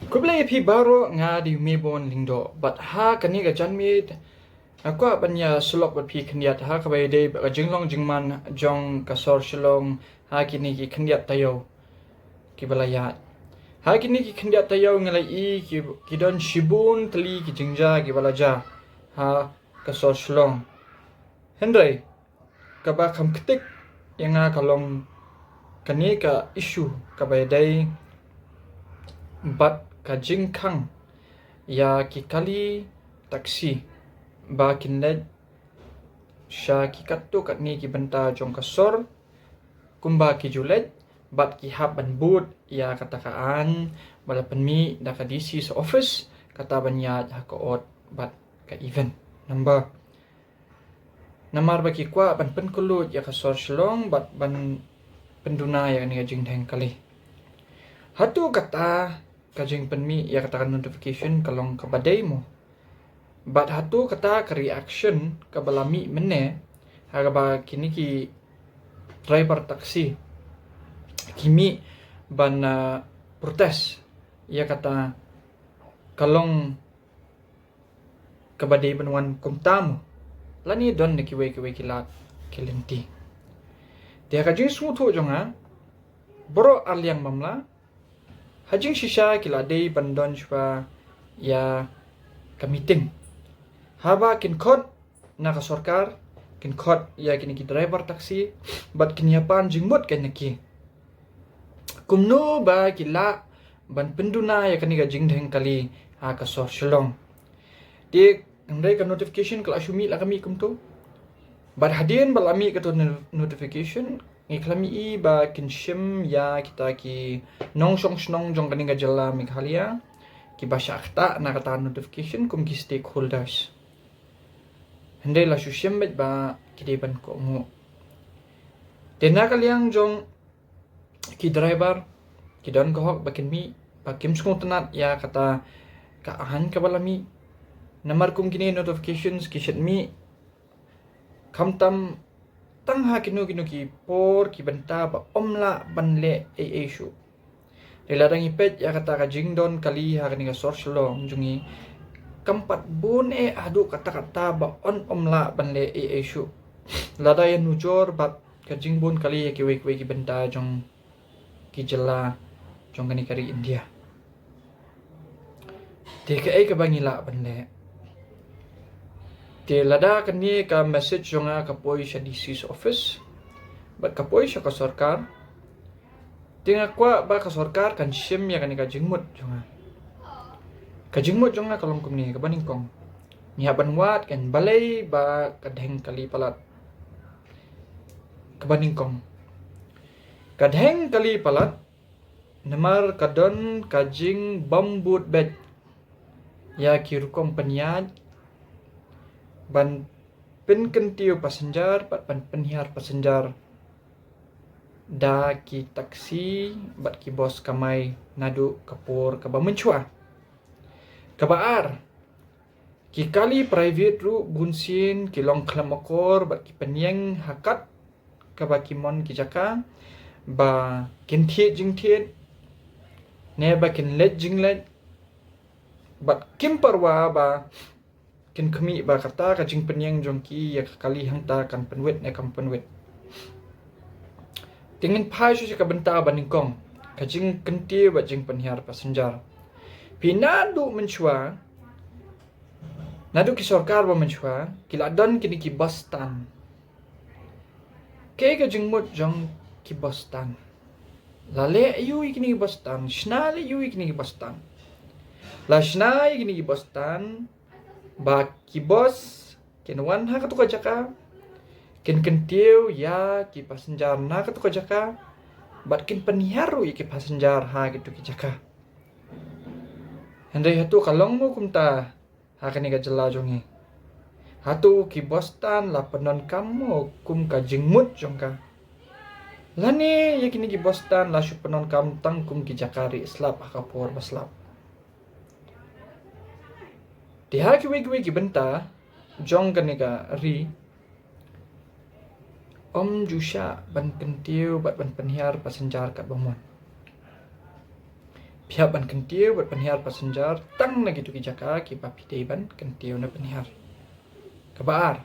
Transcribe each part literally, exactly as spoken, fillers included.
Khublei phi baroh, nga dei u Mebon Lyngdoh. Bad ha kane ka janmiet nga kwah ban ïa sylok bad phi khyndiat ha kaba ïadei bad ka jinglong jingman jong ka sor Shillong ha kine ki khyndiat taïew kiba la ïaid. Ha kine ki khyndiat taïew nga la ïohi ki, ki don shibun tylli ki jingjia kiba la jia ha ka sor Shillong. Hynrei kaba kham ktik ïa nga ka long kane ka issue kaba ïadei bad ka jingkhang ïa ki kali taxi ba kin leit sha ki katto katne ki bynta jong ka sor, kumba ki ju leit bad ki hap ban bud ïa kata ka aiñ ba la pynmih da ka D C's office, kata ban ïaid ha ka odd bad ka even number. Namar ba ki kwah ban pynkylluid ïa ka sor Shillong bad ban pynduna ïa kane ka jingdheng kali. Hato kata ka jingpynmih ïa kata ka notification ka long kaba dei mo? Bad hato kata ka reaction kaba la mih mynne ha kaba kine ki driver taxi ki mih ban, ah, protest ïa kata ka long kaba dei ban wan kumta mo, lane don na kiwei kiwei ki lad ki lynti? Te ha ka jingsngewthuh jong nga, baroh arliang mamla ha jingshisha ki la dei ban don shuwa ïa ka meeting. Haba kin khot na ka sorkar, kin khot ïa kine ki driver taxi bad kin ïa pan jingmut ka na ki kumno ba ki lah ban pynduna ïa kane ka jingdheng kali ha ka sor Shillong. Te hynrei ka notification ka la shu mih la ka mih kumto. Bad hadien ba la mih kato no-, notification, ngi khlem ïohi ba kin shim ïa kita ki nongshong shnong jong kane ka jylla Meghalaya kiba shah ktah na kata notification kum ki stakeholders. Hynrei la shu shim beit ba ki dei ban kohnguh. Te na ka liang jong ki driver, ki don ka hok ba kin mih, ba kim sngewtynnat ïa kata ka aiñ kaba la mih. Namar kum kine notifications ki shait mih khamtam tang ha kino kino ki por ki bynta ba ym lah ban leh ei ei shuh. Te lada ngi peit ïa kata ka jingdon kali ha kane ka sor Shillong jong ngi, kam pat bun eh haduh katta katta ba yn ym lah ban leh ei ei shuh lada ïa nujor bad ka jingbun kali ïa kiwei kiwei ki bynta jong ki jylla jong kane ka ri India. Te kaei kaba ngi lah ban leh? Te lada kane ka message jong nga ka poi sha D C's office bad ka poi sha ka sorkar, te nga kwah ba ka sorkar kan shim ïa kane ka jingmut jong nga. Ka jingmut jong nga ka long kumne, kaba nyngkong, ngi hap ban wad kan balei ba ka dheng kali palat. Kaba nyngkong, ka dheng kali palat namar ka don ka jingbym bud beit ïa ki rukom pynïaid ban pynkyntiew passenger bad ban pynhiar passenger da ki taxi bad ki bos kamai naduh ka por kaba mynshuwa. Kaba ar, ki kali private ruh bunsien ki long khlem akor bad ki pynïeng ha kat kaba ki mon ki jaka, ba kin thied jingthied ne ba kin leit jingleit, bad kim pyrwa ba kin khmih ba kata ka jingpynïeng jong ki ïa ka kali hangta kan pynwit ne kam pynwit. Te ngin phai shuh sha ka bynta ba nyngkong, ka jingkyntiew bad jingpynhiar passenger. Phi, naduh mynshuwa, naduh ki sorkar ba mynshuwa ki la don kine ki bus stand. Kaei ka jingmut jong ki bus stand? La leh aiu ïa kine ki bus stand? Shna leh aiu ïa kine ki bus stand? La shna ïa kine ki bus stand ba ki bus kin wan ha katu ka jaka, kin kyntiew ïa ki passenger na katu ka jaka, bad kin pynhiar ruh ïa ki passenger ha kitu ki jaka. Hynrei hato ka long mo kumta ha kane ka jylla jong ngi? Hato ki bus stand la pyndonkam mo kum ka jingmut jong ka? Lane ïa kine ki bus stand la shu pyndonkam tang kum ki jaka rieh slap ha ka por ba slap? Te ha kiwei kiwei ki bynta jong kane ka ri, ym ju shah ban kyntiew bad ban pynhiar passenger katba mon. phi hap ban kyntiew bad pynhiar passenger tang na kito ki jaka kiba phi dei ban kyntiew ne pynhiar. Kaba ar,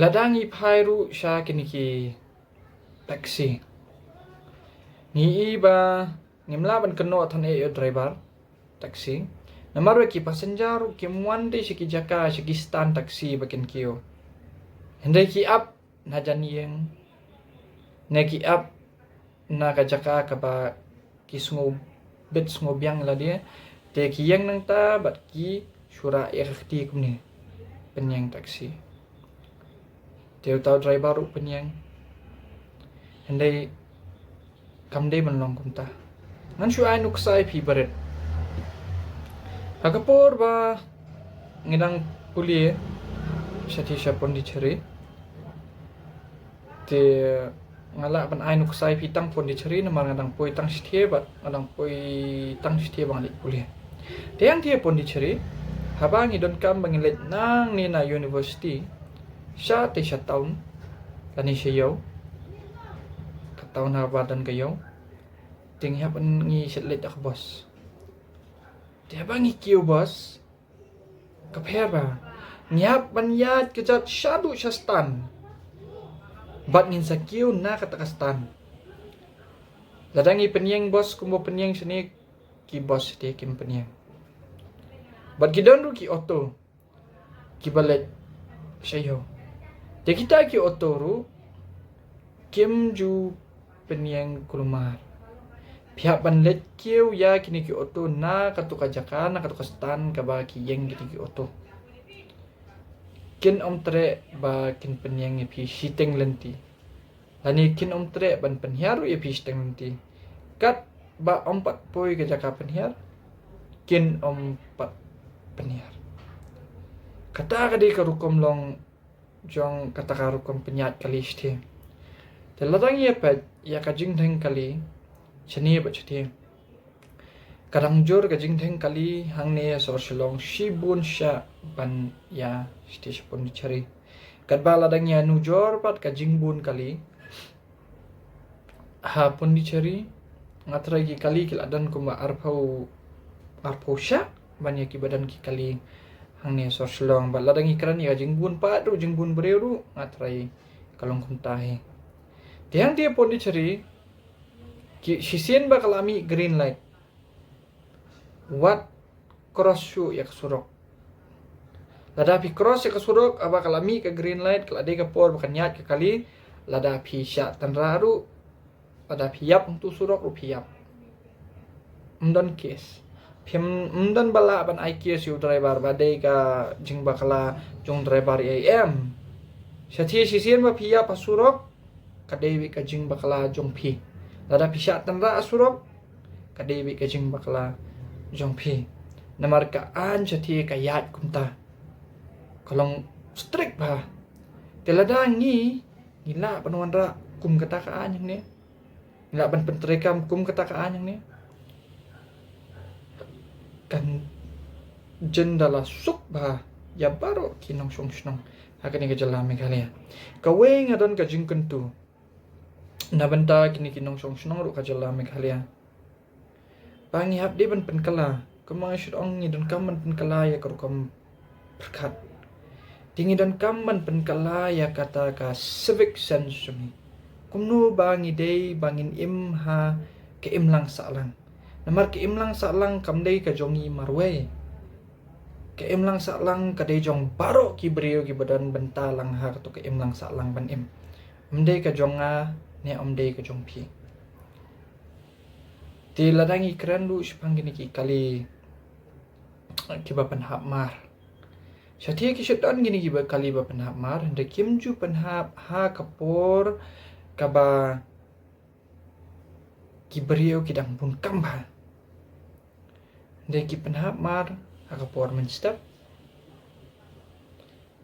lada ngi phai ruh sha kine ki taxi, ngi i ba ngim lah ban kynnoh than eh ïa u driver taxi. Namar ba ki passenger ruh kim wan dei sha ki jaka, sha ki stand taxi ba kin kiew. Hynrei ki ap na jan ïing, ne ki ap na ka jaka kaba ki sngew bit sngew biang lade, te ki ïeng nangta bad ki shu rah ïa ka kti kumne, pynïeng taxi. Te uta u driver ruh pynïeng. Hynrei kam dei ban long kumta. Ngan shu ai nuksa ïa phi barit. Ha ka por ba ngi dang pule shatei sha Pondicherry, te nga lah ban ai nuksa ïa phi tang Pondicherry namar nga dang poi tang shatei bad nga dang poi tang shatei ba nga leit pule. Te hangtei Pondicherry, haba ngi donkam ba ngin leit nangne na university, shatei sha town lane sha ïew, ka town haba don ka ïew, te ngi hap ban, ngi shet leit da ka bus. Te haba ngi kiew bus, ka pher ba ngi hap ban ïaid kjat shaduh sha stand bad ngin sa kiew na kata ka stand. Lada ngi pynïeng bus kumba pynïeng shane, ki bus te kim pynïeng. Bad ki don ruh ki auto kiba leit sha ïew. Te kita ki auto ruh kim ju pynïeng kulmar. Phi hap ban leit kiew ïa kine ki auto na katu ka jaka, na katu ka stand kaba ki ïeng kine ki auto. Kin ym treh ba kin pynïeng ïa phi shiteng lynti. Lane kin ym treh ban pynhiar ruh ïa phi shiteng lynti. Katba ym pat poi ka jaka pynhiar, kin ym pat pynhiar. Kata ka dei ka rukom long jong kata ka rukom pynïaid kali shatei. Te lada ngi ïa peit ïa ka jingdheng kali shane bad shatei, ka dang jur ka jingdheng kali hangne ha sor Shillong shibun shah ban ïa shatei sha Pondicherry. Katba lada ngi ïa nujor pat ka jingbun kali ha Pondicherry, nga tharai ki kali ki la don kumba arphew, arphew shah ban ïa kiba don ki kali hangne ha sor Shillong. Bad lada ngi kren ïa ka jingbun pat ruh, jingbun briew ruh, nga tharai ka long kumta hi. Te hangtei Pondicherry, ki, shisien ba ka la mih green light, wat cross shuh ïa ka surok. Lada phi cross ïa ka surok haba ka la mih ka green light, ka la dei ka por ba kan ïaid ka kali, lada phi shah tynrah ruh, lada phi ïap hangtu surok ruh phi ïap. Ym don case. Phim, ym don ba lah ban ai case ïa u driver ba dei ka jingbakla jong driver ïa, em. Shatei shisien ba phi ïap ha surok, ka dei beit ka jingbakla jong phi. Lada phi shah tynrah ha surok, ka dei beit ka jingbakla jong phi. Namar ka aiñ shatei ka ïaid kumta. Ka long strict bha. Te lada ngi, ngi lah ban wanrah kum kata ka aiñ hangne, ngi lah ban pyntreikam kum kata ka aiñ hangne, kan jin da la suk bha ïa baroh ki nongshong shnong ha kane ka jylla Meghalaya. Kawei nga don ka jingkyntu na bynta kine ki nongshong shnong ruh ka jylla Meghalaya, ba ngi hap dei ban pynkylla. Kumba nga shu ong, ngi donkam ban pynkylla ïa ka rukom pyrkhat. Te ngi donkam ban pynkylla ïa kata ka civic sense jong ngi. Kumno ba ngi dei ba ngin im ha ka imlang sahlang. Namar ka imlang sahlang kam dei ka jong ngi marwei. Ka imlang sahlang ka dei jong baroh ki briew kiba don bynta lang ha kato ka imlang sahlang ban im. Ym dei ka jong nga ne ym dei ka jong phi. Te lada ngi kren ruh shaphang kine ki kali kiba pynhap mar, shatei ki shait don kine kiba kali ba pynhap mar, hynrei kim ju pynhap ha ka por kaba ki briew ki dang bun kam bha. Hynrei ki pynhap mar ha ka por mynstep,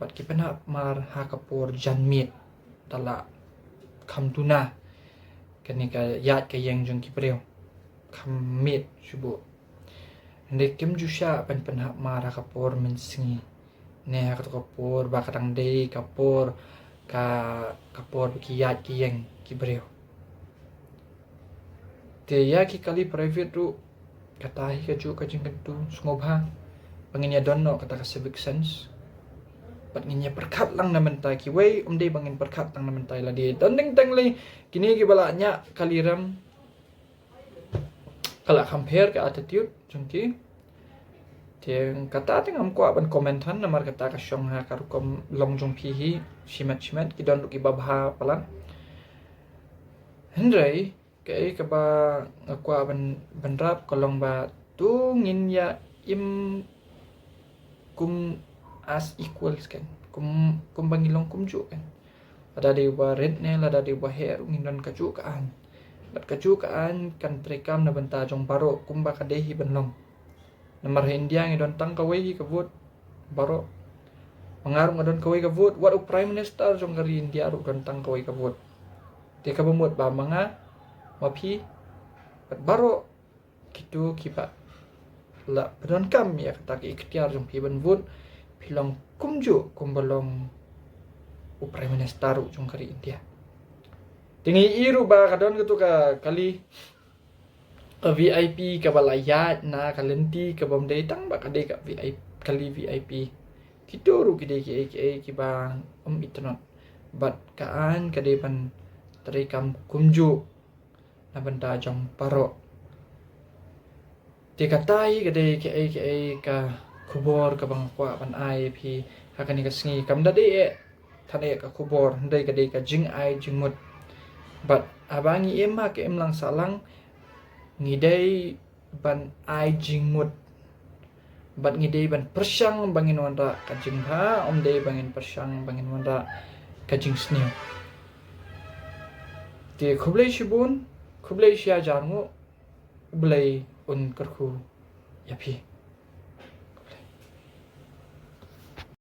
bad ki pynhap mar ha ka por janmiet. Da la kham duna kane ka ïaid ka ïeng jong ki briew, kham miet shuh. Hynrei kim ju shah ban pynhap mar ha ka por mynsngi, ne ha kato ka por ba ka dang dei ka por, ka, ka por ba ki ïaid ki ïeng ki briew. Te ïa ki kali private ruh, kata hi kajuh ka jingkyntu, sngewbha ba ngin ïa don noh kata ka civic sense. Bad ngin ïa pyrkhat lang na mynta, kiwei um dei ba ngin pyrkhat lang na mynta, lada don teng teng lei kine kiba la ñiah kali rem, ka la compare ka attitude jong ki. Te kata te ngam kwah ban comment than namar kata ka shong ha ka rukom long jong phi hi, shimet shimet ki don ruh kiba bha palat. Hynrei kaei kaba nga kwah ban, ban rap ka long ba to ngin ïa im kum as equals kan, kum, kum ba ngi long kumjuh kan. Lada dei ba rit ne lada dei ba heh ruh ngin don kajuh ka aiñ. Bad kajuh ka aiñ kan treikam na bynta jong baroh kumba ka dei hi ban long. Namar ha India ngi don tang kawei hi ka vote baroh. Ma nga ruh nga don kawei ka vote, wat u Prime Minister jong ka ri India ruh don tang kawei ka vote. Te kaba mut ba ma nga, ma phi, bad baroh kito kiba la pyndonkam ïa kata ka iktiar jong phi ban vote, phi long kumjuh kumba long u Prime Minister ruh jong ka ri India. Te ngi i ruh ba ka don kato ka kali, ka V I P kaba la ïaid na ka lynti kaba ym dei tang ba ka dei ka V I P, kali V I P. Kito ruh ki dei kiei kiei kiba ym itynnad. Bad ka aiñ ka dei ban treikam kumjuh na bynta jong baroh. Te kata hi ka dei kaei kaei ka khubor kaba nga kwah ban ai ïa phi ha kane ka sngi. Kam da dei eh than eh ka khubor, hynrei ka dei ka jingai jingmut. Bad haba ngi im ha ka imlang sahlang, ngi dei ban ai jingmut. Bad ngi dei ban pyrshang ba ngin wanrah ka jingbha, ym dei ba ngin pyrshang ba ngin wanrah ka jingsniew. Te khublei shibun, khublei shi hajar nguh, U Blei un kyrkhu ïa phi.